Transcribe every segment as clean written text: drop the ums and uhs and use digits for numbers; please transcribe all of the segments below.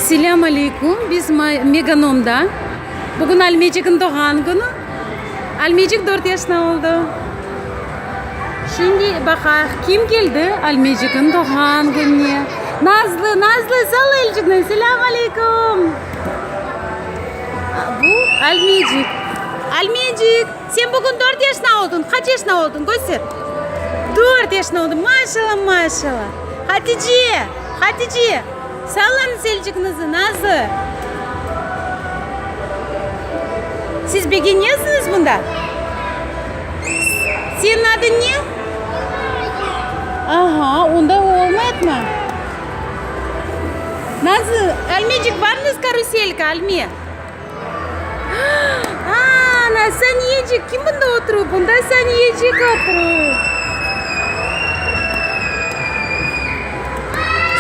Selâm aleyküm, biz Meganomda. Bugün Almecikniñ doğğan künü. Almecik dört yaşına oldı. Şimdi baqayıq, kim keldi Almecikniñ doğğan kününe? Nazlı, Nazlı, salla elçikni, selâm aleyküm. Bu Almecik. Almecik, sen bugün dört yaşına oldıñ, qaç yaşına oldıñ, köster. Dört yaşına oldıñ, maşallah, maşallah. Hatice, Hatice, sallañız elçiknizi, Nazlı. Siz begenesiñiz bunda? Seniñ adıñ ne? Aha, onda olmaytmı? Nazlı, Almecik, barmız karuselka, Alme? Ana, Saniyecik, kim bunda oturuv? Bunda Saniyecik oturuv.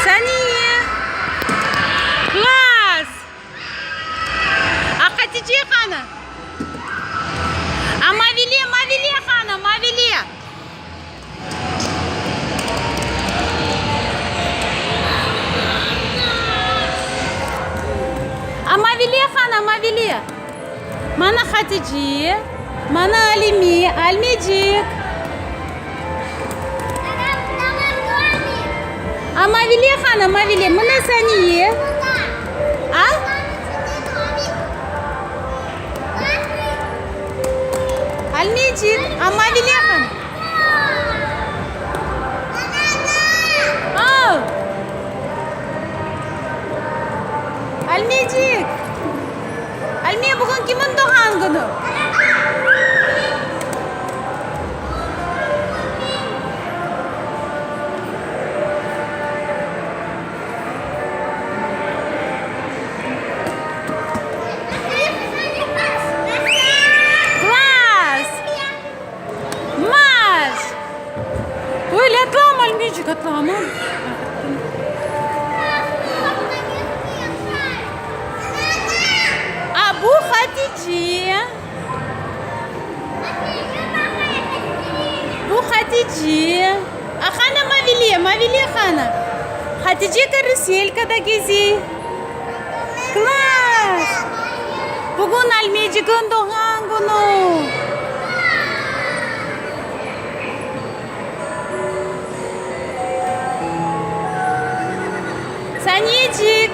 Saniye! Klass! A Hatice qanı? A Mavile, Mavile qanı, Mavile? A Mavile qana, Mavile? Mana Hatice, mana Alime, Almecik. A Mavile qana, Mavile? Mına Saniye. A? Almecik, a Mavile qana? Al! Almecik! Alme, bugün kimniñ doğğan künü? Klass! Marş! Öyle atlama, Almecik, atlama. A bu Hatice. Bu Hatice. A qana Mavile, Mavile qana? Hatice karuselkada geze. Klass! Bugün Almecikniñ doğğan künü. Saniyecik,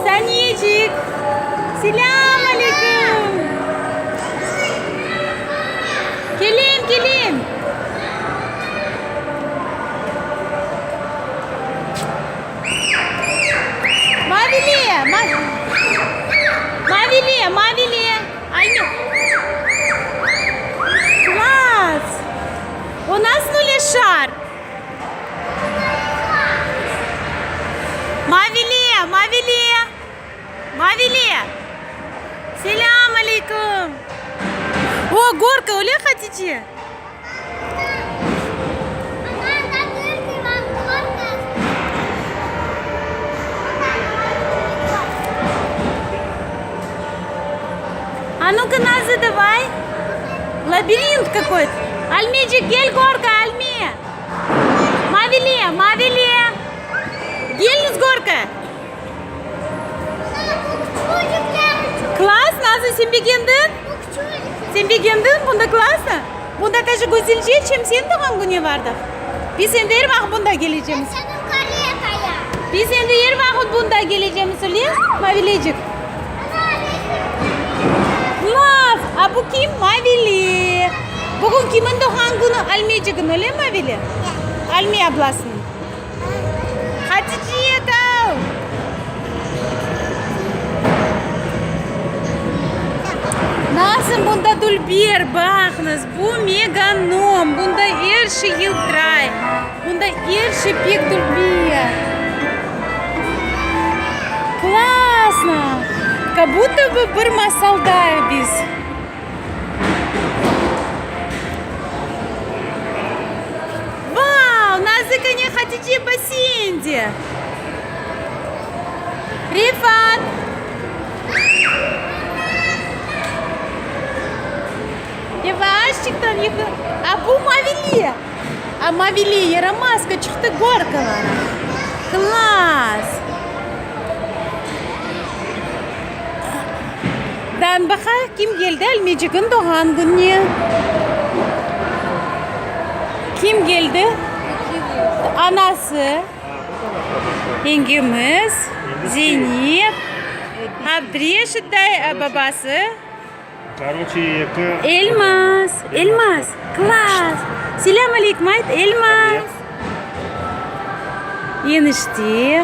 Saniyecik, selâm aleyküm! Kelem, kelem! Mavile, Mavile, Mavile, Ayne. Klass! O nasıl öyle şar? Mavile, Mavile, Mavile! Selâm aleyküm! O, gorka, öyle Hatice? A nu-ka, Nazlı, davay. Labirint kakoy-to. Almecik, gel gorka, Alme. Mavile, Mavile. Gelñiz gorka. Klass, Nazlı, sen begendiñ? Sen begendiñ? Bunda klassno? Bunda taşı güzelce, çem sen doğğan kününe bardıq. Biz endi er vaqıt bunda kelecemiz. Biz endi er vaqıt bunda kelecemiz, öyle, Mavilecik? Klass! A bu kim? Mavile. Bugün kimin doğğan künü? Almecikniñ, öyle, Mavile? Alme ablasınıñ. Hatice, kal! Nasıl bunda dülber, baqıñız, bu Meganom, bunda er şey yıltıray, bunda er şey pek dülber. Klassno! Kak budto bı bir masalda biz. Vau, Nazıkane Hatice basseynde. Refat! Yavaşçıqtan yıqı. A bu Mavile. A Mavile yaramazka çıqtı gorkalara. Klass! Aydan baqa, kim keldi Almecikniñ doğğan kününe? Kim keldi? Anası, yengemiz, Zeynep, Abdreşit dayı, babası. Elmaz, Elmaz, klass! Selâm aleykum ayt, Elmaz! Enişte.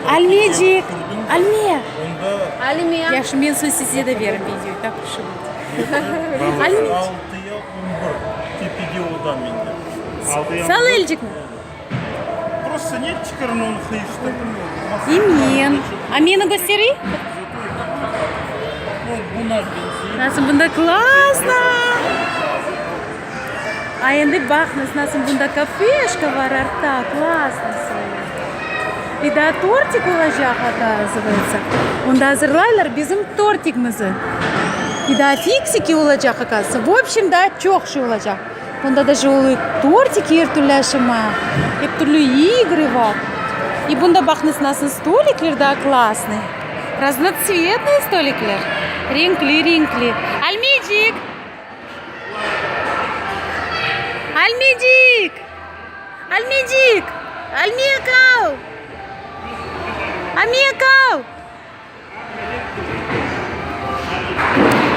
Almecik, Alme. Yahşı, men soñ size de berim video, tak uş и быть. Almecik. Sal elcikni. İ men. A meni kösterey? Nasıl bunda klassno! A endi baqıñız, nasıl bunda kafeşka bar artta, klassno. I daa tortik olacaq, oказывается. Onda azırlaylar bizim tortikimizi. I daa fiksiki olacaq, оказывается. В общем, daa çoq şey olacaq. Bunda daje oluy tortik er türlü aşama, ep türlü igry bar. I bunda baqıñız nasıl stolikler daa klassnıy. Raznotsvetnıy stolikler, renkli-renkli. Almecik! Almecik! Almecik! Almekav! Almekav!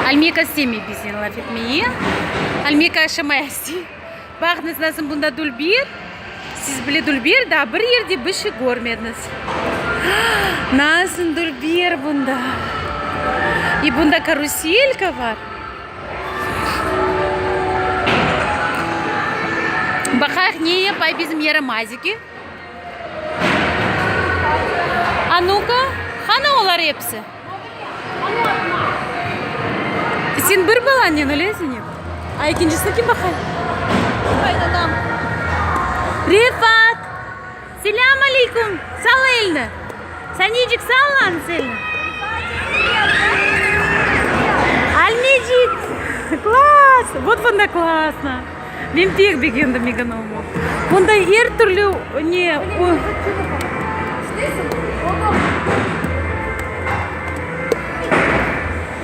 Almeka istemey biznen laf etmeye. Almeka aşamaya istey. Baqıñız, nasıl bunda dülber. Siz bile dülber, daa bir yerde bir şey körmediñiz. Nasıl dülber bunda. I bunda karuselka bar. Baqayıq, ne yapay bizim yaramaziki. A nu-ka, qana olar episi? Sen bir balanen öyle, Zeynep? A ekincisini kim baqay? Qaynanam. Refat! Selâm aleyküm! Salla elini. Saniyecik, salla elini. Almecik! Klass! Vot bunda klassno! Men pek begendim Meganomı. Bunda er türlü ne...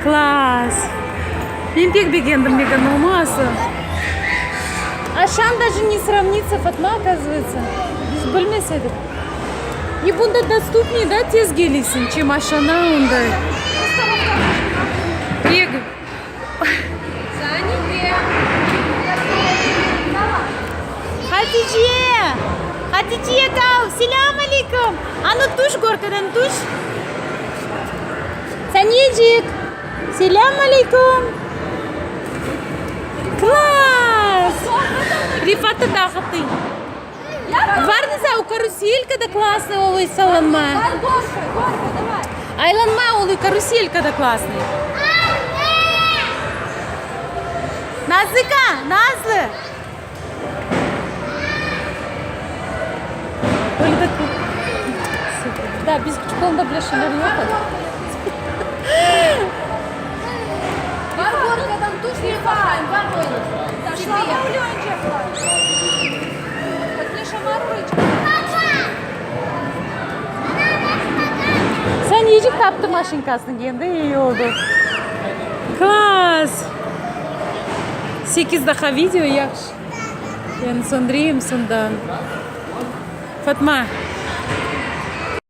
Klass! Men pek begendim Meganomı ası. Aşan даже не сравнится, Fatma, оказывается. Biz bilmez edik. И bunda dostupnее, da, tez kelesiñ, чем Aşana onday. Pek. Hatice! Hatice, kav! Selâm aleyküm! Anı tuş gorkadan, tuş! Saniyecik! Selâm aleyküm! Klass! Refat da dağıttı. Varnıza, o karuselka da klassnıy oluy sallanma. Aylanma oluy, karuselka da klassnıy. Nazlıka, Nazlı! Öyle de Da, biz küçük olğanda bile şeyler yoq edi. Saniyecik taptı maşinkasını endi, iyi oldı. Klass! Sekiz daqqa video yahşı. Endi söndüreyim sondan. Fatma.